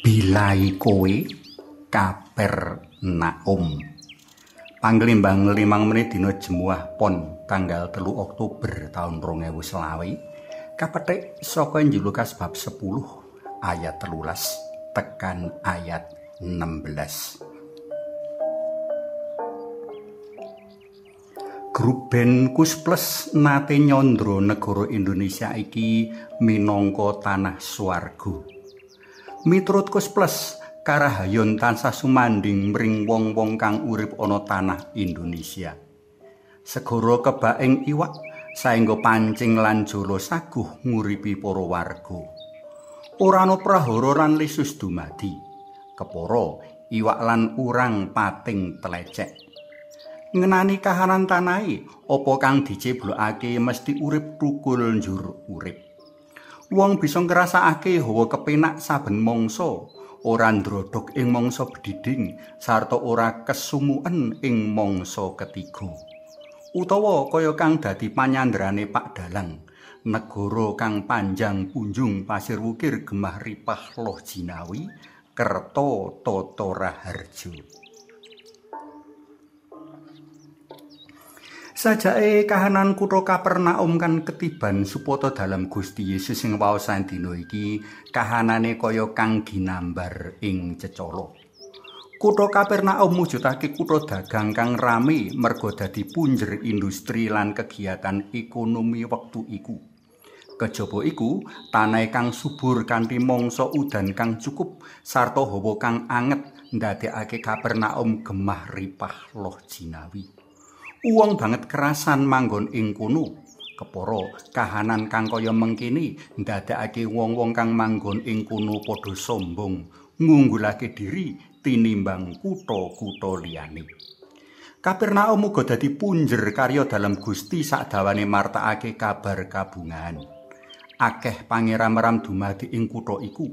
Bilai kowe Kapernaum. Panglimbang 5 menit dina Jemuah Pon tanggal 3 Oktober taun 2020 kapetik saka Injil Lukas bab 10 ayat 13 tekan ayat 16. Grup band Koes Plus nate nyandra negara Indonesia iki minangka tanah swarga. Miturut Koes Plus, karahayon tansah sumandhing mring wong-wong kang urip ana tanah Indonesia. Segara kebak ing iwak, saengga pancing lan jala saguh nguripi para warga. Ora ana prahara lan lesus dumadi. Kepara iwak lan urang pating tlecek. Ngenani kahanan tanahe, apa kang diceblokake mesti urip tukul njur urip. Wong bisa ngrasakake hawa kepenak saben mangsa, ora ndrodhog ing mangsa bediding sarta ora kesumuken ing mangsa ketiga. Utawa kaya kang dadi panyandrane Pak Dalang, negara kang panjang punjung pasir wukir gemah ripah loh jinawi, kerta tata raharja. Sajake kahanan kutha Kapernaum kan ketiban supata dalem Gusti Yesus sing waosan dina iki kahanane kaya kang ginambar ing cecala. Kutha Kapernaum mujudake kutha dagang kang rame merga dadi punjer industri lan kegiatan ekonomi wektu iku. Kejaba iku, tanahe kang subur kanthi mangsa udan kang cukup sarta hawa kang anget ndadekake Kapernaum gemah ripah loh jinawi. Uwong banget kerasan manggon ing kono. Kepara kahanan kang kaya mengkene ndadekake wong-wong kang manggon ing kono padha sombong, ngunggulake diri tinimbang kutha-kutha liyane. Kapernaum uga dadi punjer karya dalem Gusti sakdawane martakake kabar kabungahan. Akeh pangeram-ram dumadi ing kutha iku.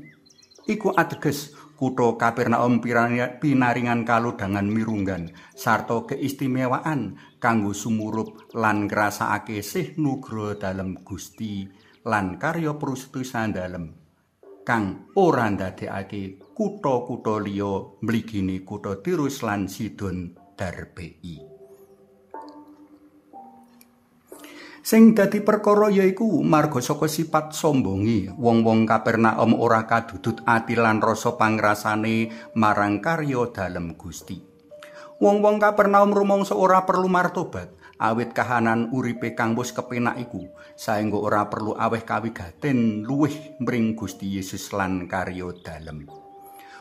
Iku ateges kutha Kapernaum pinaringan kalodhangan mirunggan sarta keistimewaan kanggo sumurup lan ngrasakake sih nugroho dalem Gusti lan karya prustusan dalem kang ora ndadekake kutha-kutha liya mligine kutha Tirus lan Sidon darbei. Sing dadi perkara yaiku marga saka sifat sombonge wong-wong Kapernaum ora kadudut ati lan rasa pangrasane marang karya dalem Gusti. Wong-wong Kapernaum rumangsa ora perlu martobat awit kahanan uripe kang wis kepenak iku, saengga ora perlu aweh kawigaten luwih mring Gusti Yesus lan karya dalem.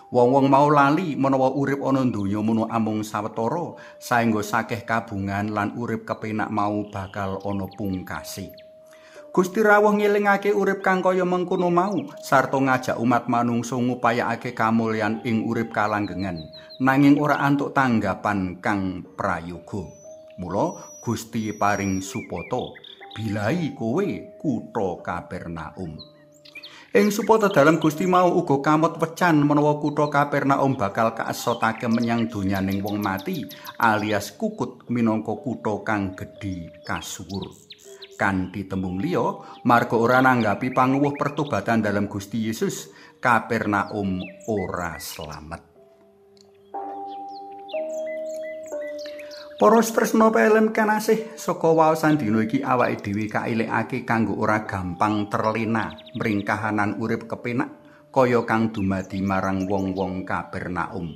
Wong-wong mau lali menawa urip ana donya mono amung sawetara, saengga sakeh kabungan lan urip kepenak mau bakal ana pungkase. Gusti rawuh ngelingake urip kang kaya mengkono mau sarta ngajak umat manungsa ngupayakake kamulyan ing urip kalanggengan, nanging ora antuk tanggapan kang prayoga. Mula Gusti paring supata, bilai kowe kutha Kapernaum. Ing supata dalem Gusti mau uga kamot wecan menawa kutha Kapernaum bakal kaesotake menyang donyaning wong mati alias kukut minangka kutha kang gedhe kasuwur. Kanthi tembung liya, marga ora nanggapi panguwuh pertobatan dalem Gusti Yesus, Kapernaum ora slamet. Para tresna pelem kanasih, saka waosan dina iki awake dhewe kailekake kanggo ora gampang terlena mring kahanan urip kepenak kaya kang dumadi marang wong-wong Kapernaum.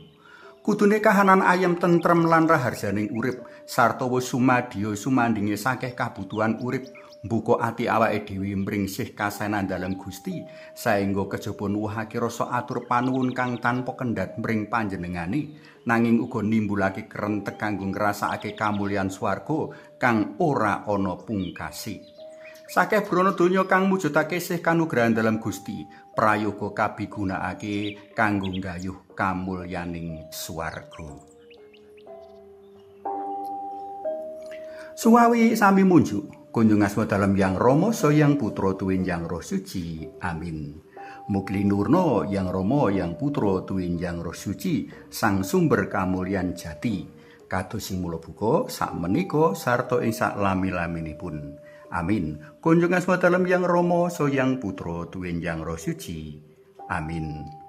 Kudune kahanan ayem tentrem lan raharjaning urip sarta wis sumadya sumandinge sakeh kabutuhan urip mbuka ati awake dhewe mring sih kasenan dalem Gusti saengga kejaba nuwuhake rasa atur panuwun kang tanpa kendhat mring panjenengane, nanging uga nimbulake krentek kanggo ngrasakake kamulyan swarga kang ora ana pungkase. Sakeh brana donya kang mujudake sih kanugrahan dalem Gusti prayoga kabigunakake kanggo nggayuh kamulyaning swarga. Suwawi sami munjuk kunjung asma dalem Yang Rama Sang Putra tuwin Yang Roh Suci. Amin. Mugi nurna Yang Rama Yang Putra tuwin Yang Roh Suci sang sumber kamulyan jati kados sing mula buka sak menika sarta ing sak lami-laminipun. Amin. Kunjung asma dalem Yang Rama, Yang Putra, tuwin Yang Roh Suci. Amin.